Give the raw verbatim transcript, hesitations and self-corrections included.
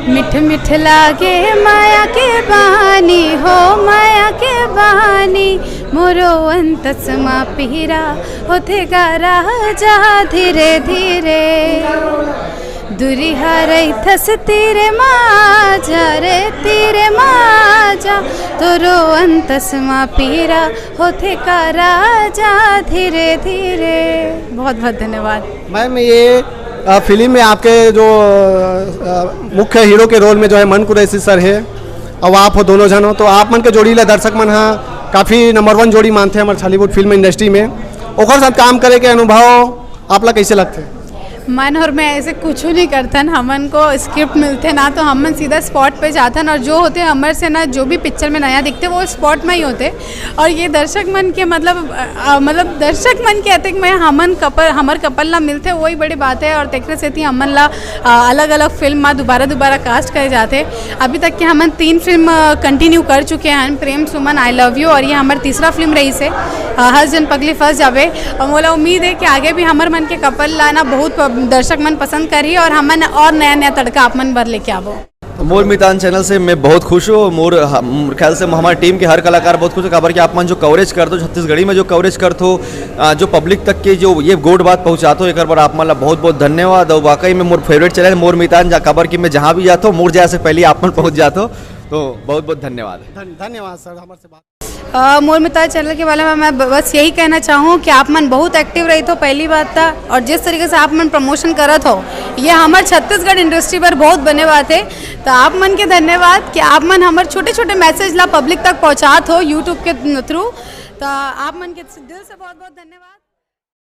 मिठ मिठ लागे माया के बानी हो, माया के बानी। मोरो अंतस मा पीरा होथे गा राजा धीरे धीरे। दूरी हरई थस तीरे माजा रे, तीरे माजा। तोरो अंतस मा पीरा होथे का राजा धीरे धीरे। बहुत बहुत धन्यवाद। मैम, ये, अ, फिल्म में आपके जो, अ, मुख्य हीरो के रोल में जो है मन कुरैशी सर है, और आप हो, दोनों जन हो, तो आप मन के जोड़ी ला दर्शक मन हा काफी नंबर वन जोड़ी मानथे हमर छॉलीवुड फिल्म इंडस्ट्री में। ओकर साथ काम करे के अनुभव आप ला कैसे लगथे? मन और मैं ऐसे कुछ नहीं करथन, हमन को स्क्रिप्ट मिलथे ना, तो हमन सीधा स्पॉट पे जाथन, और जो होते हमर से ना, जो भी पिक्चर में नया दिखते, वो स्पॉट में ही होते। और ये दर्शक मन के मतलब, अ, मतलब दर्शक मन के अतिक में हमन कपल, हमर कपल ला मिलथे, वही बड़ी बात है। और तेकरे सेती हमन ला अलग अलग फिल्म में दोबारा दोबारा कास्ट करे जाथे। अभी तक के हमन तीन फिल्म कंटिन्यू कर चुके हैं, प्रेम सुमन, आई लव यू, और ये हमर तीसरा फिल्म रही से, अ, हर जन पगली फंस जावे। और मोला उम्मीद है कि आगे भी हमर मन के कपल ला ना बहुत प-, दर्शक मन पसंद करही, और हमन और नया नया तड़का आप मन बर लेके आबो। मोर मितान चैनल से मैं बहुत खुश हूँ। मोर ह-, मोर ख्याल से हमारी टीम के हर कलाकार बहुत खुश है, काबर कि आप मन जो कवरेज करते हो, छत्तीसगढ़ी में जो कवरेज करते हो, अ, जो पब्लिक तक के जो ये गोट बात पहुँचाते हो, एक बार आप मन ला बहुत बहुत धन्यवाद। और वाकई में मोर फेवरेट चैनल मोर मितान, जा काबर कि मैं जहाँ भी जाता हूँ, मोर जैसे पहले आप मन पहुँच जाते हो। तो बहुत बहुत धन्यवाद। धन-, धन्यवाद सर, हमारे से बात अ, मोर मितान चैनल के बारे में मैं ब-, बस यही कहना चाहूँ कि आप मन बहुत एक्टिव रही थो, पहली बात था, और जिस तरीके से आप मन प्रमोशन करत हो, ये हमर छत्तीसगढ़ इंडस्ट्री पर बहुत बने बात है। तो आप मन के धन्यवाद कि आप मन हमर छोटे छोटे मैसेज ला पब्लिक तक पहुँचात हो यूट्यूब के थ्रू। तो आप मन के दिल से बहुत बहुत धन्यवाद।